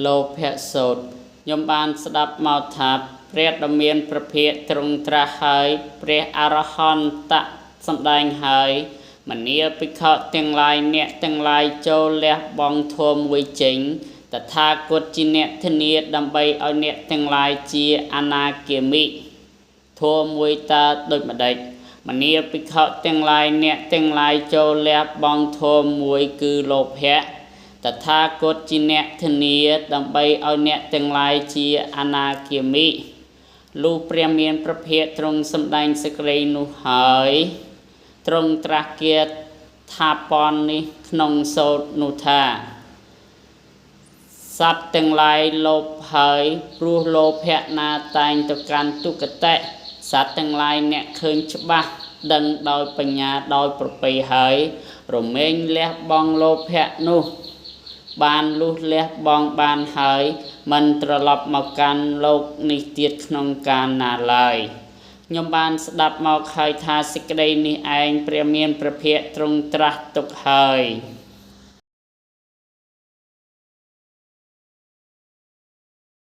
លោភៈសូត្រខ្ញុំបានស្ដាប់មកថាព្រះដ៏មានព្រះភិក្ខទ្រង់ត្រាស់ហើយព្រះអរហន្តសម្ដែងហើយមនាលភិក្ខុទាំងឡាយអ្នកទាំងឡាយចូលលះបង់ធម៌មួយចេញតថាគតជាអ្នកធានាដើម្បីឲ្យអ្នកទាំងឡាយជាអនាគាមិធម៌មួយតើដូចម្ដេចមនាលភិក្ខុទាំងឡាយអ្នកទាំងឡាយចូលលះបង់ធម៌មួយគឺលោភៈតថាគតជាអ្នកធានាដើម្បីឲ្យអ្នកទាំងឡាយជាអនាគាមិលុះព្រះមានព្រះភិក្ខទ្រង់សម្ដែងសេចក្តីនោះហើយទ្រង់ត្រាស់គាថាពននេះក្នុងសូត្រនោះថាសត្វទាំងឡាយលោភហើយព្រោះលោភៈណាតែងទៅកាន់ទុគតិសត្វទាំងឡាយអ្នកឃើញច្បាស់ដឹងដោយបញ្ញាដោយប្រពៃហើយរមែងលះបង់លោភៈនោះបានលុះលះបង់បានហើយមិនត្រឡប់មកកាន់លោកនេះទៀតក្នុងកាលណាឡើយខ្ញុំបានស្ដាប់មកហើយថាសេចក្តីនេះឯងព្រះមានព្រះភិក្ខទ្រង់ត្រាស់ទុកហើយ។